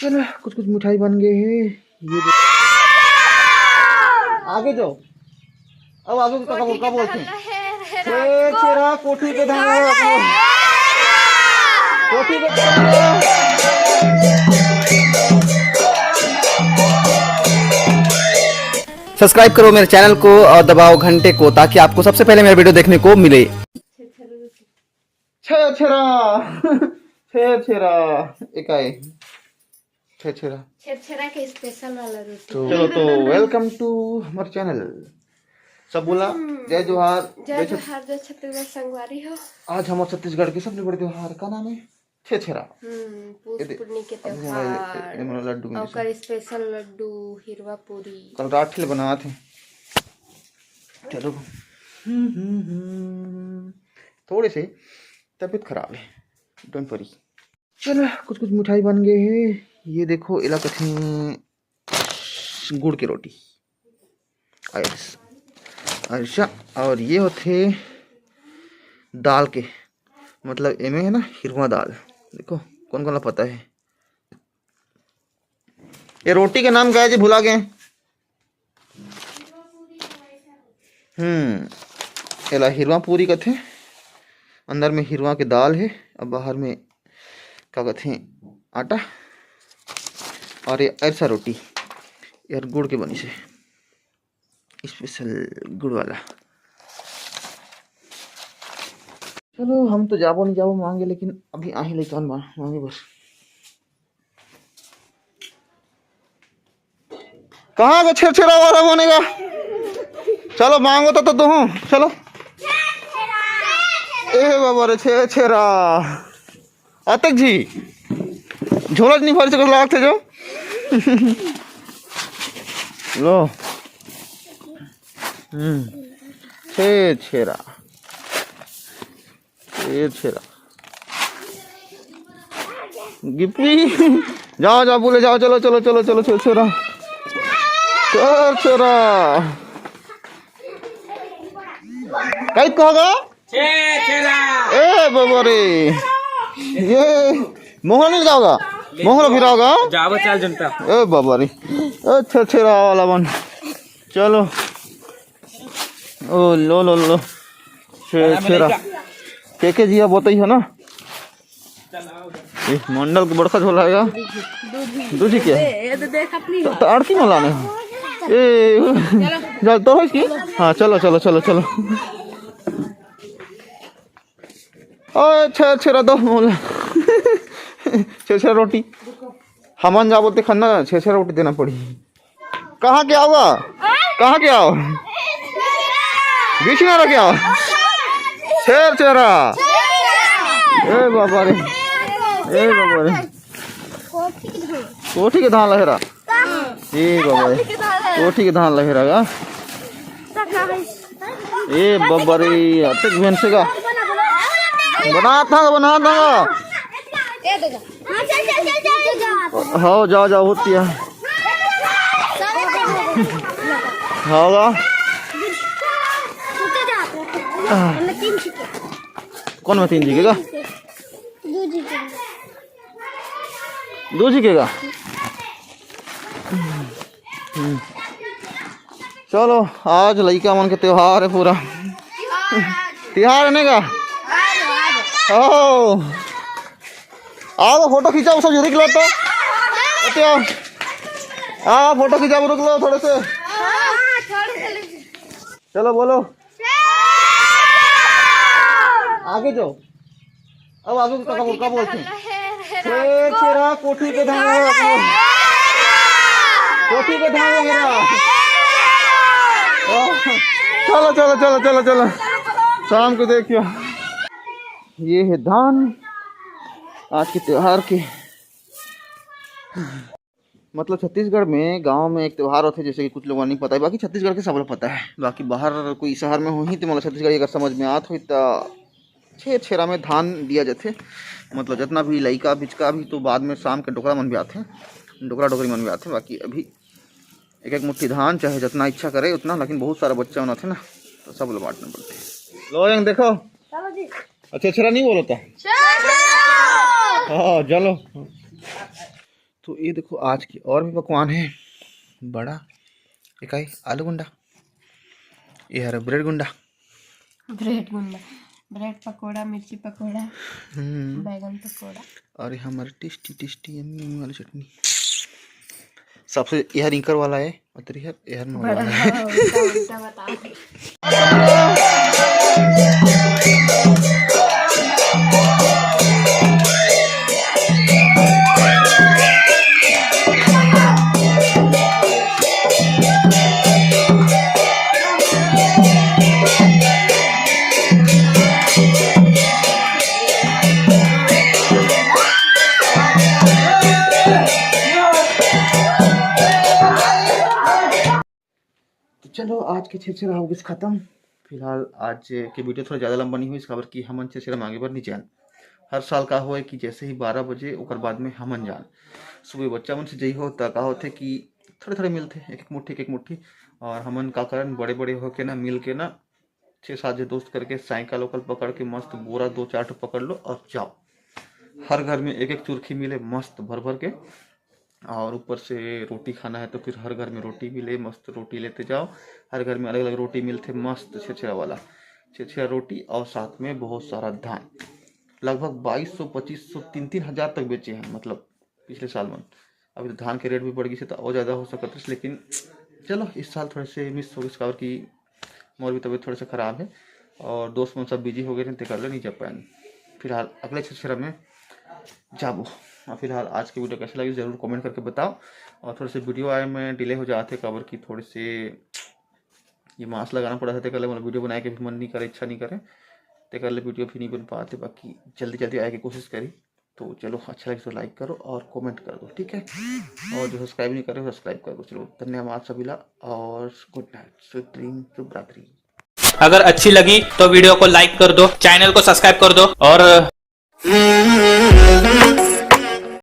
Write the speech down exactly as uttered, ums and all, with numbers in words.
चलो, कुछ कुछ मिठाई बन गए हे। ये दे-, आगे जाओ। अब आगे का, का बोलते हैं? छेरछेरा कोठी के धान। कोठी के धान। सब्सक्राइब करो मेरे चैनल को और दबाओ घंटे को, ताकि आपको सबसे पहले मेरा वीडियो देखने को मिले। छेरछेरा। छेरछेरा। एकाए। छेरछेरा। छेरछेरा के स्पेशल वाला रोटी। तो चलो, तो welcome to हमारे चैनल। सब बोला, हम्म। जय जोहार, जय जय छत- जोहार, जय छत्तीसगढ़ संगवारी हो। आज हमारे छत्तीसगढ़ के सबले बड़े त्योहार का नाम है छेरछेरा। हम्म, पूस ये दे-, पूर्णी के अब ये हमारे, त्योहार। ये हमारा लड्डू में ओकर से। स्पेशल लड्डू, हिरवा पूरी। कल रात के लिए बनावत हे। चलो। हम्म, हम्म, हम्म। थोड़े से तबीयत खराब है, don't worry। चलो, कुछ कुछ मिठाई बन गए हे। ये देखो, एला कथे गुड़ के रोटी। Yes। अच्छा, और ये होथे दाल के, मतलब एमे है ना हिरवा दाल। देखो, कौन कौन ला पता है। ये रोटी के नाम का है जी, भुला गए। हम्म, एला हिरवा पूरी कथे। अंदर में हिरवा के दाल है, अब बाहर में का कथे, आटा, और ये अरसा रोटी, यार गुड़ के बनी से, स्पेशल गुड़ वाला। चलो, हम तो जाबो नहीं जाबो मांगे, लेकिन अभी आही लेकिन मांगे बस। कहाँ का छेरछेरा वाला बनेगा? चलो मांगो तो, तो तुम चलो। ए बाबा रे, छेरछेरा। अतक जी, झोला नहीं भर सके लाग थे जो। लो। हम्म। छेरछेरा। छेरछेरा। गिफ्टी। जाओ, जाओ, बोले, जाओ, चलो, चलो, चलो, चलो, छेरछेरा। छेरछेरा। कई कहोगा? छेरछेरा। ए बाबा रे। ये मोहन नहीं जाओगा? मोहन भी रहोगा? जाओ, चल जनता। ए बाबा रे। ए छेरछेरा वाला बन। चलो। ओ लो, लो, लो। छेरछेरा। के के जिया बोतई है ना? ए, मंडल के बड़का झोला है। दूजी के? ये तो देख अपनी तो, तो आरती में लाने हैं। ए, चल, तो है इसकी? हाँ, चलो, चलो, चलो, चलो। ओ, छेरछेरा दो मोला। छेरछेरा रोटी। हमन जाबो ते खन्ना, छेरछेरा रोटी देना पड़ी। कहाँ के आओगा? कहाँ के आओ? बिछनारा के आओ? छेरछेरा। ए बाबा रे। ए बाबा रे। कोठी के धान लहेरा। ए बाबा रे। कोठी के धान लहेरा गा। ए बाबा रे, अतेक भेन से गा। बना था, बना था। हाँ, जाओ, जाओ, होती है। हाँ, गा। कौन में तीन जी के गा? दू जी के गा। हम्म। चलो, आज लइका मन के त्योहार है पूरा। त्योहार है ना का? आओ, आओ, फोटो खींचाओ, सब रुक लो तो। अते आओ। आओ, फोटो खींचाओ, रुक लो थोड़े से। चलो, बोलो। आगे जाओ। अब आगे का, का, का बोलते हैं? छेरछेरा कोठी के धान लगा। कोठी के धान लगा। चलो, चलो, चलो, चलो, चलो। शाम को देखियो। ये है धान आज के त्योहार के। मतलब छत्तीसगढ़ में गांव में एक त्योहार होथे, जैसे कि कुछ लोगों नहीं पता है, बाकी छत्तीसगढ़ के सब लोग पता है। बाकी बाहर कोई शहर में होही तो मतलब छत्तीसगढ़ी अगर समझ में आत होही तो छेरछेरा में धान दिया जाथे। मतलब जितना भी लइका बिचका भी तो बाद में शाम के डोकरा मन भी आथे, डोकरा डोकरी मन भी आथे। बाकी अभी एक एक मुट्ठी धान, चाहे जितना इच्छा करे उतना, लेकिन बहुत सारा बच्चा मन आथे ना, तो सब लोग बांटना पड़थे। लो यंग देखो। चलो जी। अच्छा, छेरछेरा नहीं बोलता। हाँ, चलो। तो ये देखो, आज के और भी पकवान है। बड़ा, ये का है? आलू गुंडा, ये हर ब्रेड गुंडा। ब्रेड गुंडा, ब्रेड पकोड़ा, मिर्ची पकोड़ा, हम्म। बैगन पकोड़ा। और ये हमारे टेस्टी टेस्टी यम्मी यम्मी वाली चटनी। सबसे यह रिंकर वाला है, और तेरी है, यह नोर बड़ा वाला है। हाँ, उल्टा उल्टा बताओ। तो चलो, आज के छेरछेरा हो गइस खत्म। फिलहाल आज के वीडियो थोड़ा ज़्यादा लंबा नहीं होइस, काबर कि हमन छेरछेरा मांगे बर नहीं जान। हर साल का होए कि जैसे ही बारह बजे, ओकर बाद में हमन जान। सुबह बच्चा मन से जइहो, त का होथे कि थोड़े थोड़े मिलथे, एक एक मुट्ठी, एक एक मुट्ठी। और हमन का करन, बड़े बड़े होके ना, मिल के ना, छः सात झे दोस्त करके साइकिल वाइकिल पकड़ के मस्त बोरा दो चार ठो पकड़ लो और जाओ। हर घर में एक एक चुरखी मिले मस्त भर भर के, और ऊपर से रोटी खाना है तो फिर हर घर में रोटी मिले, मस्त रोटी लेते जाओ। हर घर में अलग अलग रोटी मिलथे, मस्त छेरछेरा वाला, छेरछेरा रोटी और साथ में बहुत सारा धान। लगभग बाईस सौ, पच्चीस सौ, तीन तीन हज़ार तक बेचे हैं, मतलब पिछले साल मन। अभी तो धान के रेट भी बढ़ गइस हे, तो और ज़्यादा हो सकत रहिस, लेकिन चलो, इस साल थोड़े से मिस हो गइस, काबर कि मोर भी तबीयत थोड़े से खराब है और दोस्त मन सब बिजी हो गए रहे, तेकर ले नहीं जा पाएन। फिलहाल अगले छेरछेरा में जाबो। और फिलहाल आज के वीडियो कैसे लगी, जरूर कमेंट करके बताओ। और थोड़े से वीडियो आए में डिले हो जाथे, काबर कि थोड़े से ये मास्क लगाना पड़ा था, तेकर ले मोला वीडियो बनाए के भी मन नहीं करे, इच्छा नहीं करे, तेकर ले वीडियो भी नहीं बन पाते। बाकी जल्दी जल्दी आए के कोशिश करी। तो चलो, अच्छा लगे तो लाइक करो और कमेंट कर दो, ठीक है? और जो सब्सक्राइब नहीं करे, सब्सक्राइब कर दो। चलो, धन्यवाद सभी ला और गुड नाइट, स्वीट ड्रीम, शुभ रात्रि। अगर अच्छी लगी तो वीडियो को लाइक कर दो, चैनल को सब्सक्राइब कर दो और